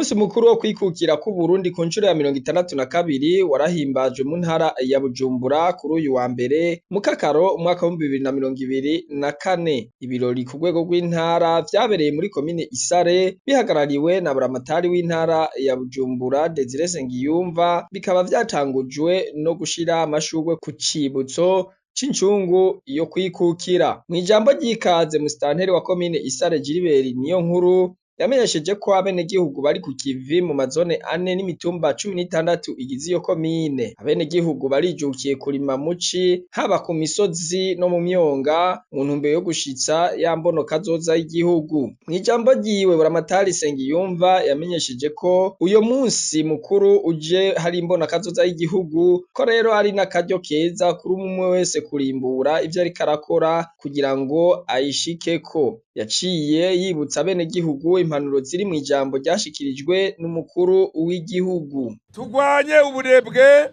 Umusi mukuru wo kwikukira kw'Uburundi ku ncuro ya 62 warahimbajwe mu ntara ya Bujumbura kuri uyu wa mbere mukakaro umwaka w'ibihumbi bibiri na 24, ibirori ku rwego rw'intara vyabereye muri komine Isare bihagarariwe na buramatari w'intara ya Bujumbura Desire Nsengiyumva, bikaba vyatangujwe no gushira amashurwe ku cibutso c'incungu yo kwikukira. Mw'ijambo ry'ikaze musitanteri wa komine Isare Jiriberi Niyonkuru yamenyesheje ko abenegihugu bari ku kivi mu mazone ane n'imitumba 16 igize iyo komine. Abenegihugu barijukiye kurima muci haba ku misozi no mu myonga mu ntumbero yo gushitsa ya mbono kazoza y'igihugu. Mw'ijambo ryiwe buramatari Nsengiyumva yamenyesheje ko uyo munsi mukuru uje hari imbona kazoza y'igihugu, ko rero ari n'akaryo keza kuri umwe wese kurimbura ivyo ariko arakora kugira ngo ayishikeko. Yaciye yibutsa abenegihugu impanuro ziri mw'ijambo ryashikirijwe n'umukuru w'igihugu. Turwanye uburebwe,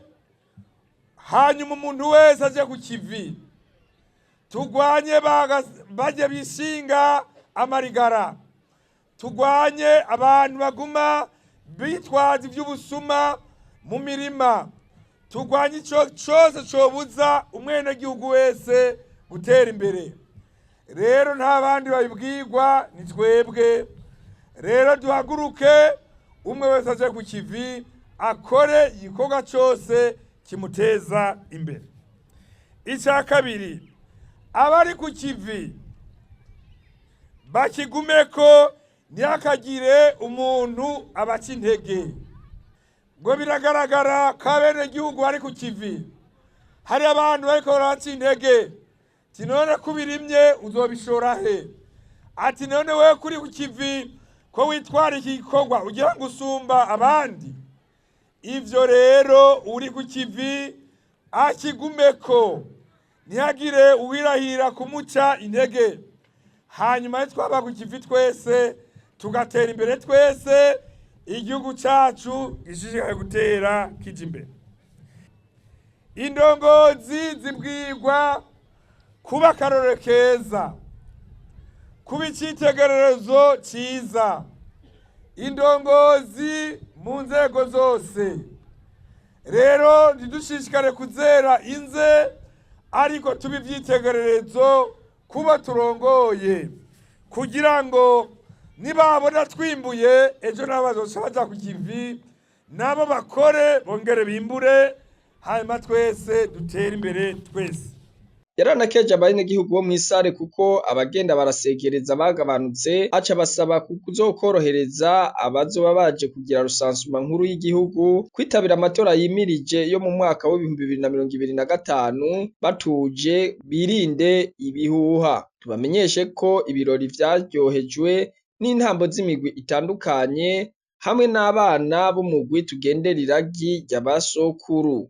hanyuma umuntu wese aje ku kivi. Turwanye baje bishinga amarigara. Turwanye abantu baguma bitwaza ivy'ubusuma mu mirima. Turwanye ico cose cobuza umwenegihugu wese gutera imbere. Rero nta bandi babibwirwa ni twebwe. Rero duhaguruke umwe wese aje ku kivi akore igikorwa cose kimuteza imbere. Icya kabiri, abari ku kivi bakigumeko, ntihakagire umuntu abaca intege. Ngo biragaragara ko abenegihugu bari ku kivi hari abantu bariko barabaca intege. Ati none ko ubirimye uzobishora he? Ati none wewe kuri ku kivi ko witwara iki gikorwa ugira ngo usumba abandi? Ivyo rero uri ku kivi akigumeko, ntihagire uwirahira kumuca intege. Hanyuma twaba ku kivi twese tugatera imbere twese, igihugu cacu gishishikaye gutera kija imbere. Indongozi zibwirwa kuba akarorero keza, kuba icitegererezo ciza. Indongozi mu nzego zose rero ntidushishikare kuzera inze, ariko tuba ivyitegererezo kuba turongoye, kugira ngo nibabona twimbuye ejo nabo bazoca baja ku kivi, nabo bakore bongere bimbure, hanyuma twese dutere imbere twese. Yaranakeje abenegihugu bo mw'Isare kuko abagenda barasegereza bagabanutse, aca basaba kuzokorohereza abazoba baje kugira rusansuma nkuru y'igihugu kwitabira amatora yimirije yo mu mwaka w'2025 batuje, birinde ibihuha. Tubamenyeshe ko ibirori vyaryohejwe n'intambo z'imigwi itandukanye hamwe n'abana b'umugwi tugendera iragi rya basokuru.